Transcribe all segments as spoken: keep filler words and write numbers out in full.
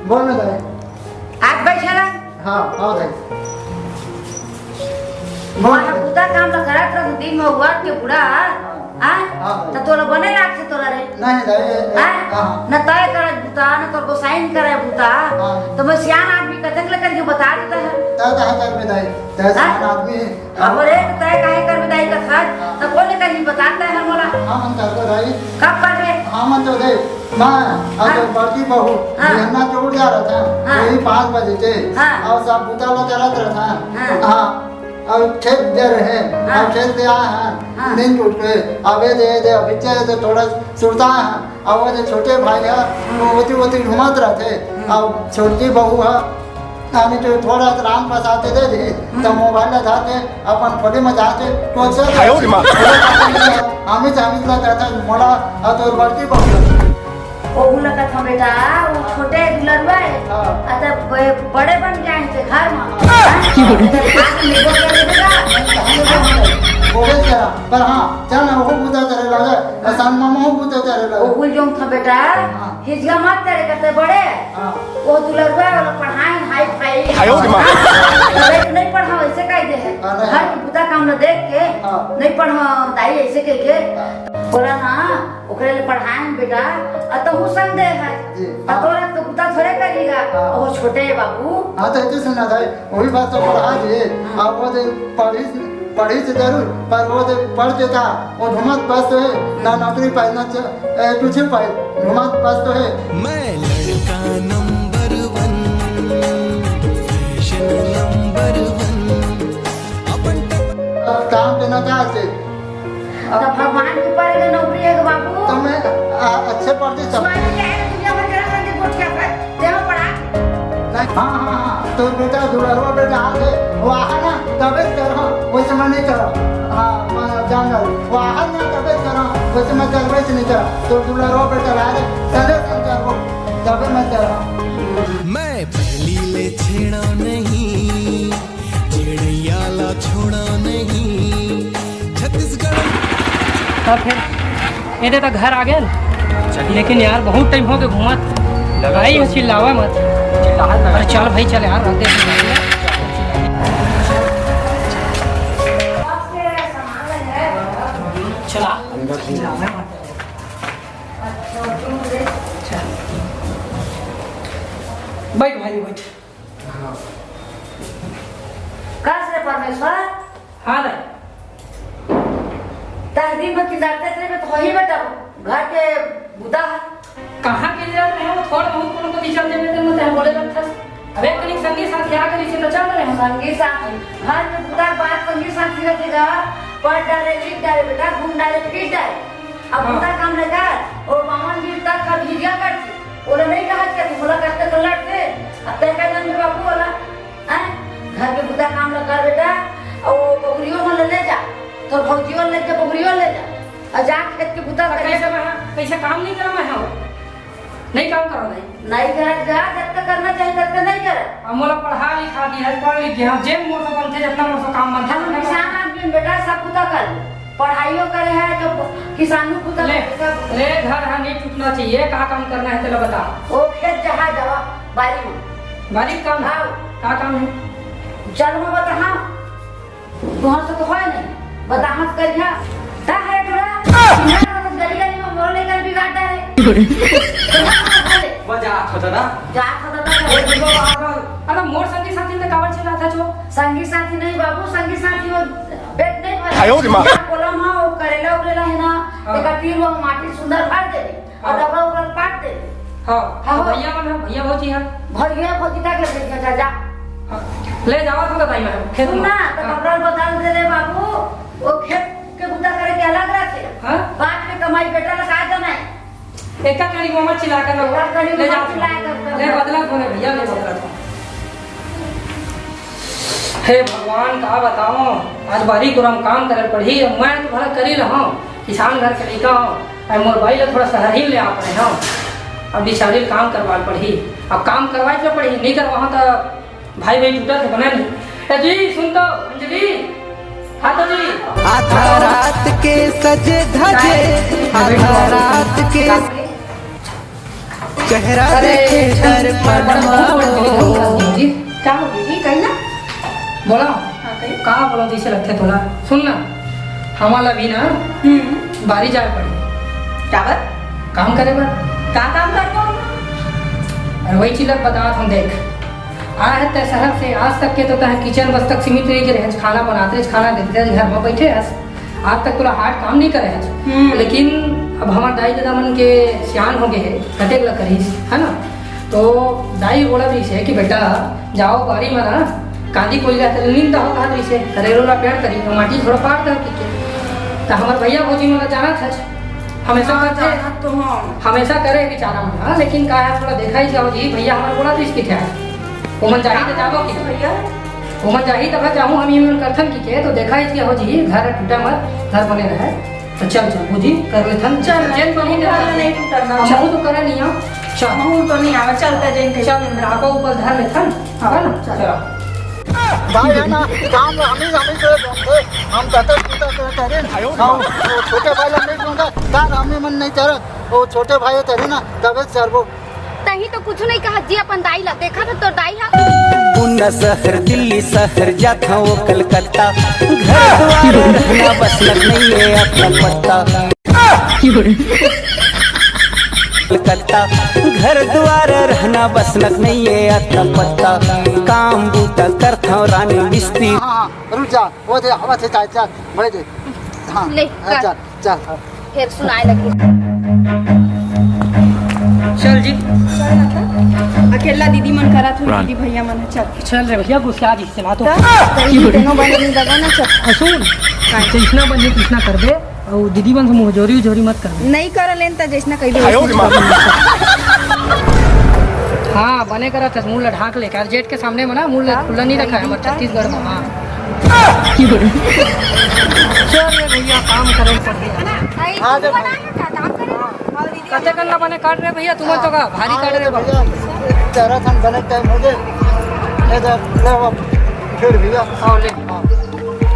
बोल ना दाई। आज बैठे ला। हाँ, हाँ दाई। बोल। वहाँ बुता काम ला करत रह दिन में उबर के बूढ़ा, हाँ? हाँ। तो तोला बने लागथे तोला रे? नहीं दाई, ए, ए, हाँ? हाँ। न तय करे बुता, न तोर गोसाइन करे बुता। हाँ। तो मैं सियान आदमी कथक ले करके बता देता है। तय कहाँ कर में दाई? तय हाँ? सियान आदमी है। अब रे, तो तय काहे करबे दाई का खाद? हाँ। तो कौन लेकर ही बताता है मोला? हाँ, मन करबे दाई। कब करबे? हाँ, मन तो दे। मैं, अब हाँ। बड़की बहू, हाँ। बिहन्ना चोट जा रहा था, हाँ। वही पाँच बजे के। हाँ। और सब बुता ला चलत रहा था। हाँ। हाँ। और खेत दे रहे, हाँ। और खेत दे आए हैं, हाँ। नींद टूट पे, अब ये दे, दे, अब इच्छे तो थोड़ा सुरता है। अब वो जो छोटे भाई है, वो होती, होती घुमात रहते। हम्म। अब छोटकी बहू है, आने तो थोड़ा सा राम प्रसाद दे दे, हम्म। तो मोबाइल ला जाके अपन खोली में जाके तो से आयो रे माँ। हमें से हमें लगा था मोड़ा, और तो बड़की बहू। ओहू लगा था बेटा, वो छोटे दुलरुआ है। हाँ। अच्छा, ब-, बड़े बन गए हैं घर में। हाँ। हाँ? तो भाग में निकल गया बेटा। वो भी करा, पर हाँ, चल ना, वो बुता करे लगा, आसान मामा वो बुता करे लगा। ओहू जो था बेटा, हाँ। हिजगा मत करे, कहते बड़े। हाँ। वो दुलरुआ वाला पढ़ाई हाई फाई। आयो रे माँ। हाँ, तबे तो नहीं पढ़ा, वैसे कह दे है। हाँ, नहीं। घर के बुता काम ला देख के, हाँ। नहीं पढ़ा, ताई ऐसे कह के। हाँ। बोला ना, ओकरे ले पढ़ाए हम बेटा, आ तहू संग दे है। जी, आ हाँ। तोरा तो बुता थोड़े करेगा, हाँ। वो छोटे है बाबू। हाँ, तो ऐसे सुना था, वही बात तो पढ़ा दिए। हाँ। आप वो दे पढ़ी पढ़ी से जरूर, पर वो दे पढ़ के का, वो घुमत बस तो है, ना नौकरी पाए, ना च-, ए, कुछ पाए, घुमत बस तो है। मैं लड़का नंबर वन, फैशन नंबर वन, अपन ट- अब काम पे ना का से। तो भगवान के ऊपर के नौकरी है बाबू। तो मैं, आ, अच्छे पढ़ती सब। स्वामी क्या है, दुनिया भर के रंग के गोठिया पर। तेरा पढ़ा। नहीं, हाँ, हाँ, हाँ, तो बेटा, दुलरुआ बेटा, आके, वो आहा ना, तबे कर, हाँ, वैसे मैं नहीं कर, हाँ, मैं जान रहा हूँ। वो आहा ना, तबे कर, हाँ, वैसे मैं कर, वैसे नहीं कर। तो दुलरुआ बेटा, आके, चले संचार को, तबे मैं कर, हाँ। मैं पहली ले छेड़ा नहीं, छेड़ैया ला छोड़ा नहीं, छत्तीसगढ़। तब फिर ये दे तो घर आ गए, लेकिन यार बहुत टाइम हो गए घूमत। लगा भाई तो हो चिल्लावा मत। चिल्लाहट लगा। अरे चल भाई चल यार, रहते हैं। चला। बैठ भाई बैठ। कस रे परमेश्वर? हाँ दाई। तहदीन में किंदारते थे, मैं तो वही बेटा घर के बुता है। कहाँ के जात रहे हो? थोड़ा बहुत कोनो को विचार देवे तो मत बोले रखथस। अबे कनिक संगी साथी आ गए से तो चल रहे हैं। संगी साथी, घर के बुता बात संगी साथी रहते गा, पढ़ डाले, लिख डाले बेटा, घूम डाले, फिर डाले। अब हाँ। बुता काम लगा, और बावन गिर तक का भीड़िया करती। ओला नहीं कहा कि मोला करते तो लड़ते। अब तय का जान बाबू वाला, हैं? घर के बुता काम ला कर बेटा, और बगुरियो मन ले जा, तो भौजियो ले जा, बगुरियो ले जा, और जा खेत के बुता तो करे। कैसे मैं, कैसे काम नहीं करा मैं, हाँ? नहीं काम करा नहीं। नहीं करा जा, जब तक करना चाहिए तब तक नहीं करा। अब मोला पढ़ा लिखा दी है, पढ़ लिख गया, जे मोर से बनते, जितना मोर से काम बनते, हम उतना किसान आदमी बेटा, सब बुता कर ले। पढ़ाइयो करे है, जो किसानू पुता ले, सब। ले, घर हा नहीं टूटना चाहिए, का काम करना है, चलो बता। ओ खेत जहाँ जावा, बारी में। बारी काम? हाँ। का काम है? चल, मैं बता, हाँ। तुहर से तो होय नहीं, बता, हाँ, कर, हाँ। ता है टुरा, गली गली में मोर लेकर बिगाड़ डाले। बजा, छोटा ना। जा, छोटा ना। अरे, मोर संगी साथी तो कावर चिल्ला था जो। संगी साथी नहीं बाबू, संगी साथी वो पेट नहीं भरे। आयो रे माँ। कोलम हा, वो करेला उरेला है ना, हाँ। तेकर तीर वो माटी सुंदर भर दे दे, और हाँ। डबरा उबरा पाट दे। हाँ, हाँ, तो हाँ। भैया मन है, भैया भौजी है। भैया भौजी तक ले भेज जा, जा। हाँ। ले जावा तो दाई मैं, खेत सुन में। ना, तो हाँ। कपड़ा बदल दे रे बाबू, वो खेत के बुता करे के अलग रखे। हाँ। बाप के कमाई बेटा ला का जाना है। एका कड़ी में मत चिल्ला कर लो। एका कड़ी में ले मत जा। चिल्ला कर लो। ले बदला धोने भैया, ले बदला धो। हे भगवान, का बताओ, आज बारी कुरम काम करे पड़ही। मैं तो भला करी रहा हूँ, किसान घर के लइका हूँ, अब मोर बाई ला थोड़ा सहर ही ले आ पड़े हूँ। अब बिचारी काम करवा पड़ही, अब काम करवाए के पड़ही, नहीं करवा तो भाई भाई टूटा थे बना नहीं। ए जी, सुन तो, अंजलि, हाँ तो जी। आधा रात के सजे धजे, आधा रात के। चेहरा अरे, देखे दर्पण में। जी, का हो गई जी? कही ना। बोला। हाँ, कही। का बोला जैसे लगथे तोला? सुन ना, हमारा भी ना हम्म। बारी जाए पड़ी। का बर? काम करे बर। का काम करबो? अरे वही चीज बतात हूँ, देख। आए हस तैं शहर से, आज तक के तो तैं किचन बस तक सीमित रह के रहे, खाना बनाते रहे, खाना देते रहे, घर में बैठे हस। आज तक तोला हार्ड काम नहीं करे हस। हम्म। लेकिन अब हमार दाई ददा मन के सियान हो गए है, कतेक ला करिस, है ना? तो दाई बोला भी से कि बेटा, जाओ बारी में ना, कांदी कोई जाते नींद हो कहा भी से, करेलो ला पेड़ करी, तो माटी थोड़ा पार कर के। तो हमार भैया भौजी मन ला जाना था, हमेशा हाँ, करते, जाना तो हाँ। हमेशा करे बेचारा मन, हाँ, लेकिन का है, थोड़ा देखा ही जाओ जी, भैया हमारे बोला तो इसकी क्या है, वो मन जाही तो जाबो की। भैया। वो मन जाही तब जाहूँ हम, ये मन करथन की के, तो देखा ही हो जी, घर टूटा मत, घर बने रहे। तो चल, चल, बूजी, कर लेथन। चल, जेन बनी घर देना। नहीं टूटना। हम चल। बहुत तो करे नहीं, हाँ। चल। बहुत तो नहीं आवे, चलता जेन कहीं। चल, राखो ऊपर धर लेथन। हाँ, है ना? चल। चल। भाई है ना, काम में हम ही, हम ही से बोलते, हम कहते, पीता करते हैं। हाँ, वो छोटे भाई लोग नहीं बोलता, का काम में मन नहीं चला, वो छोटे भाई तेरे ना, तबे चल वो। तही तो कुछ नहीं कहा जी, अपन दाई ला देखा था तोर दाई हा। पुणे शहर, दिल्ली शहर, जात हूँ कलकत्ता। घर द्वार रहना बस नहीं है अपना पत्ता। कलकत्ता, घर द्वार रहना बस नहीं है अपना पत्ता। काम बूता करत हूँ रानी मिस्त्री। हाँ, हाँ, रुक जा, वो दे, हवा से चाय, चाय, बड़े दे। हाँ, ले, हाँ, कर। चल। चल। फिर सुनाए लगी। चल जी। चल ना था। अकेला दीदी मन करा थोड़ी, दीदी भैया मन है, चल। चल रे भैया, गुस्सा जी से बात हो। तो तेरी दोनों बहन नहीं लगा ना, चल। आ, सुन, जैसना बनी तैसना कर दे, और दीदी मन से मुँह जोरी उजोरी मत कर दे। नहीं कर लेन त जैसना कह दे। हाँ, बने करा था, मुँह ला ढाक ले, कार जेठ के सामने में ना, मुँह ला हाँ, खुला नहीं रखा है, हमारे छत्तीसगढ़ में, हाँ। चल रे भैया, काम करे पड़ गया। आई, हाँ, तू देखो। बनाया क्या? काम करे? कते कन ला बने काट रहे भैया, तुमन तो का भारी काट रहे भैया। तेरा थन बने टाइम हो गए। ले दे, ले वो, फिर भैया। हाँ, ले। हाँ।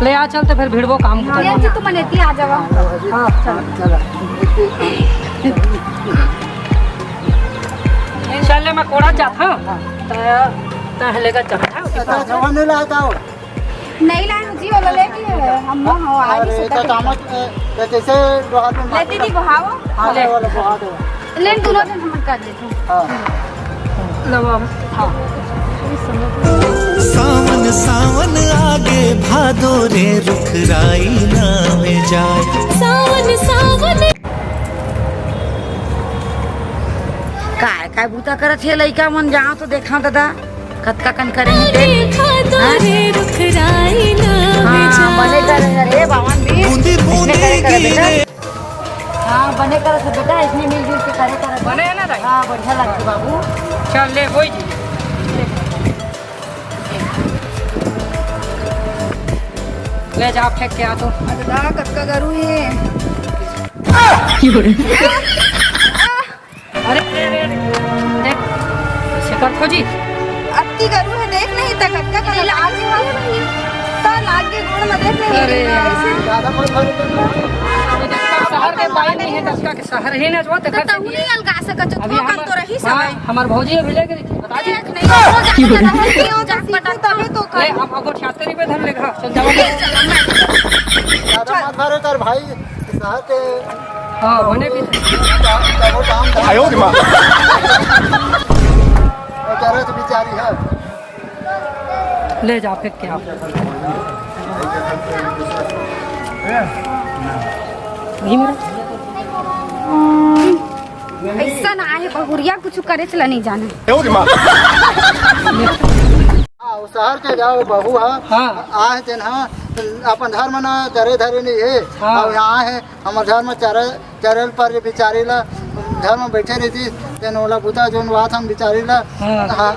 ले आ, चल तो फिर भिड़बो काम। ले, अच्छा, तुमन एती आ जावा। हाँ, चल। चला। चल ले, मैं कोड़ा जात हूँ। हाँ। त, त लेकर चल। जवान नहीं लाया था वो। नहीं लाए जी, वाला लेके है। हम हो, आ अरे, रही तो से कामत, ए, ए, जैसे डोहार में ले दीदी, बहाओ। हाँ, ले। वाला बहा दो। ले, दोनों जन हम कर देते हैं। हाँ। लवा। हाँ। सावन, सावन आगे भादो रे, रुख राई ना में जाए। सावन, सावन। काय, काय बूता करत हे लइका मन, जाओ तो देखा दादा। कतका कन करे हे तें? देखा तो हाँ? रे रुख राई ना हाँ, बेजा। बने करे हे रे बावन भी। बूंदी बूंदी इसने करे करे बेटा। गिरे। हाँ, बने करे से बेटा, इसने मिलजुल के करे करे। बने हे ना दाई? हाँ, बढ़िया लगथे बाबू। चल ले, वही जी। ले जा, फेंक के आ तो। अरे दा, कतका गरू हे। अरे, अरे, अरे, अरे, देख, शेखर खोजी। अत्ती गरू हे, देख नहीं त कतका कन लाग गे। त लाग गे गोड़ में, देख नहीं अरे यार। ऐसे। ज्यादा मत भरो तुम। शहर के पाई नहीं है, दस का के शहर ही ना जो, तो देखा तहु नहीं अलगा सकत हो, अभी तो कम हमर, तो रही हाँ, समय। हमर भौजी अभी लेके रही थी, बता दी। देख नहीं, हो जा, हो जा, हो जा, तभी तो ले, कर। अब, अब गोठियाते नहीं पे धन लेगा, चल जाओ। ज्यादा मत भरो कर भाई। शहर के हाँ, बने भी। वो काम आयो रे माँ। वो कह रहे थे बेचारी है। ले जा, फेंक के आ। वही मेरा। ऐसा ना आहे, बहुरिया कुछ करे चला नहीं जाना। आयो रे माँ। हाँ, वो शहर के जाओ बहू है। हाँ। आए तेन हाँ, अपन धर्म ना चरे धरे नहीं है। हाँ। और यहाँ है, हमर घर म चरे, चरे ल पर बिचारी ल घर म बइठे रहितिस, तेन ओला बुता जोन बात हम बिचारी ल। हाँ। हाँ।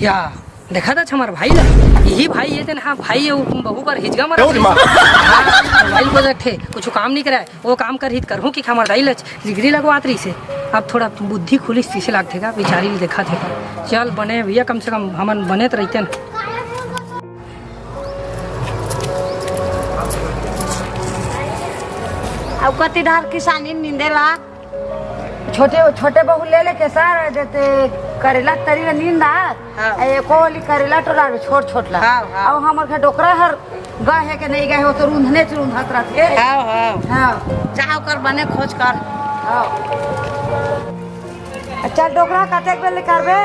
या, देखा था हमर भाई ला, यही भाई ये तेन, हाँ, भाई ये बहू पर हिजगा मरा। अरे माँ। हाँ, भाई को देखे, कुछ काम नहीं करे, वो काम कर हित करहूँ कि हमर दाई ल जिगरी लगवात रहिसे। अब थोड़ा बुद्धि खुलिस, जिसे लागथे का, बिचारी ल देखा थे का। चल बने भैया, कम से कम हमन बने त रहिते न। अउ कति डहर किसानी नींदे ला। छोटे, छोटे बहू ले लेके सर, जैसे करेला तरी ला नींद आ, हाँ। ए, को ओली करेला टोरा छोट छोट ला। हाँ, हाँ। अब हमर घर डोकरा हर गए हे के नहीं गए हे, वो तो रूंधने से रूंधत रहते। हाँ, हाँ। हाँ। जा ओकर बने खोज कर। हाँ। चल डोकरा, कतेक बेर ले करबे?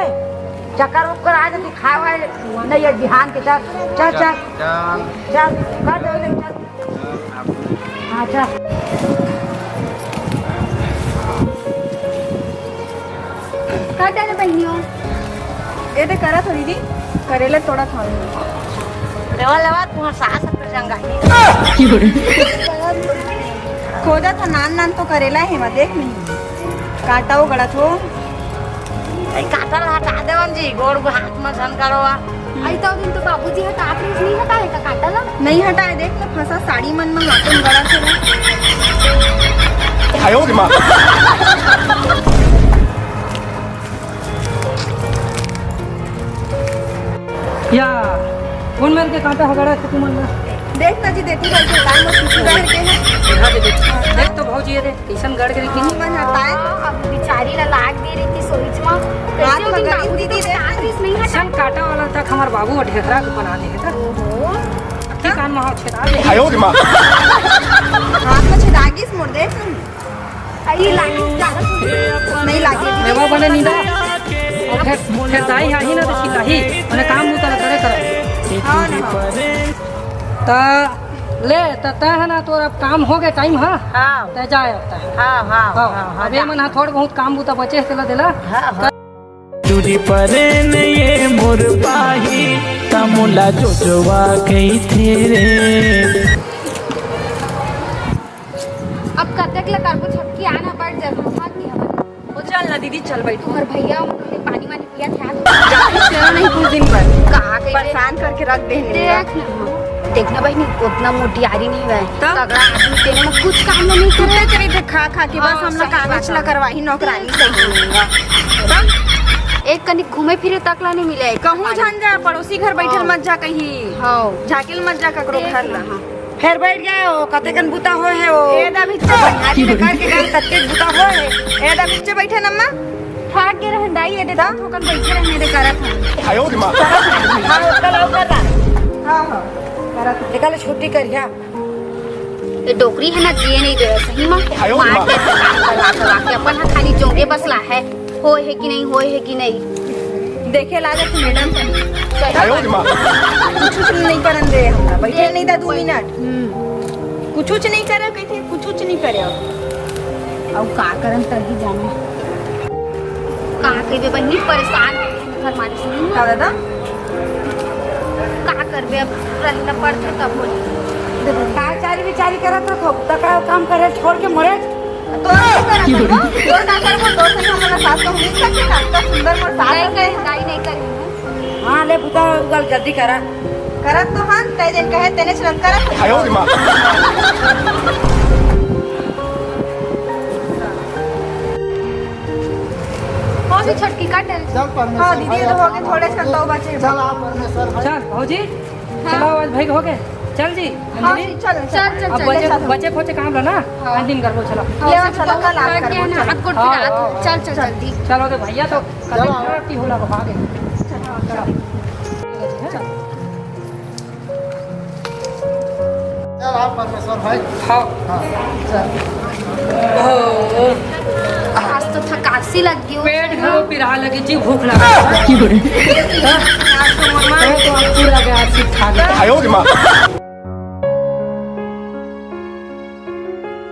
चक्कर उक्कर आ जती, खावा नहीं है बिहान के। चल, चल, चल। चल। चल, कर दे, चल। हाँ, चल। का डाले बहिनियों? ए दे करत हो दीदी, करेला तोड़त हो। लेवा, लेवा, तुम्हार सास अब जंगा ही। खोजा था नान नान तो करेला हे, मैं देख नहीं। काटा वो गड़ा थो। ए, काटा ला हटा देवन जी, गोड़ हाथ में झन गड़वा। आई तो दिन तो बाबूजी हटात रहिस, नहीं हटाए का काटा ला? नहीं हटाए, देख ना फंसा साड़ी मन में हाथों गड़ा थो। आयो रे माँ। या, कौन मेल के कांटा हगड़ा थे तुमन ला? देख ना जी, देती भाई के टाइम में कुछ बैठ के है। देखा दे, देख, देख तो भौजी ये दे, कैसन गड़ के रखी। नहीं मन हटाए। हाँ, अब बिचारी ला लाग दे रही थी सोच में। हाथ कैसे में होती गड़ी बाबूजी दीदी तो दे। काट रही नहीं हटा। सन काटा वाला तक हमार बाबू ढेकरा के बना दे था। ओहो। अक्की कान में छेदा दे। आयो रे माँ। हाथ में छेदा गिस मोड़ दे। आई लागी ज्यादा सुन। नहीं लागी। लेवा बने नींदा। और फिर, फिर दाई आही ना तो सिताही। मने काम मुता करे करो। हाँ ना, हाँ। ता ले, त तय है ना, तोर अब काम हो गए, टाइम, हाँ? हाँ। तय जाए अब तय। हाँ, हाँ, हाँ, हाँ, हाँ, अब ये जा। मन हा थोड़ बहुत काम बुता बचे है, तेला देला। हाँ, हाँ। तुझी परे नहीं ये मोर पाही, तमुला जो जोवा कही थे रे। अब कतेक ले करबो छटकी, आना पड़ जाए, हम थक गए हमारे। ओ चल ना दीदी, चल बैठ। और भैया, उन्होंने पानी वानी पिया था? जाती चलो नहीं कुछ दिन भर। कहाँ गई रे? परेशान करके रख देने। देख ना, देख ना बहिनी, उतना मोटियारी नहीं है। तब? तगड़ा आदमी तेरे में कुछ काम में नहीं करे। चुपे चुपे खा खा के बस हाँ, हम लोग सही कागज बात ला है। करवाही नौकरानी सही होगा। तब? एक कनी घूमे फिरे तक ला नहीं मिले। कहूँ झन जा, पड़ोसी घर बैठल हाँ। मत जा कहीं। हाँ। झाकिल मत जा ककरो देख घर ला। ना। फेर बैठ गए हो, कतेकन बुता होए हे वो। ए दा बिच्चे। बनिहारी में करके गए, ततेक बुता होए हे। ए दा बिच्चे बैठे नम्मा। थाक गे रहन दाई, ए दे दा? थोकन बैठे रहने दे करत हन। आयो रे माँ। हाँ, ओकर लाओ कर रहा। हाँ, हाँ, करत हन। एकर ले छुट्टी करिहा। ये डोकरी है ना, जिए नहीं दे सही में। आयो रे माँ। मार के काम करवा करवा के अपन हा खाली जोंगे बसला है। होए हे कि नहीं, होए हे कि नहीं। देखे लागत मैडम से। सही आयो रे माँ। कुछ नहीं करन दे हमरा, बैठे नहीं दा दो मिनट। हम्म। कुछ नहीं करे, कहते कुछ नहीं करे। अब का करन तही जाने। का कहिबे बहिनी, परेशान हो गई घर माने से। का दादा? का करबे, अब रहना पड़थे तब बोली। का चारी बिचारी करत रहो, तका काम करे छोड़ के मरे। तोर का करबो? तोर का करबो? तोर से हमर सास तो मिल सकथे ना? तो सुंदर मोर सास नहीं है। करी, दाई नहीं करी हूँ। हाँ, ले बुता उगल जल्दी करा। करत तो हन, तै जेन कहे तेने चलन करत। आयो रे माँ। हो गई छोटकी, काट डाल। चल परमेश्वर हाँ, दीदी, भाई, ये तो हो गए, थोड़े से तो बचे। चल आप परमेश्वर भाई। चल भौजी, हाँ। चलो आज भाई हो गए। चल जी, हाँ, अंजलि। चल, चल, चल, अब चल, बचे, चल। बचे खोचे काम लो ना, हाँ। अंतिम कर लो, चलो। हाँ, ले, उसे चलो, तो कल आके करबो, ना, चलो। हाथ गोड़ हाँ, पिरात। हाँ। चल, चल, चल। जल्दी। चलो तो भैया तो कल चलो। की होला को भागे। चलो। चल आप परमेश्वर भाई। हाँ। हाँ, चल। ओहो। आज तो थकासी लग गई। पेट घलो पिरा लगे जी, भूख लगा। आज तो मम्मा तो पूरा गया, आज खा गया। आयो रे माँ।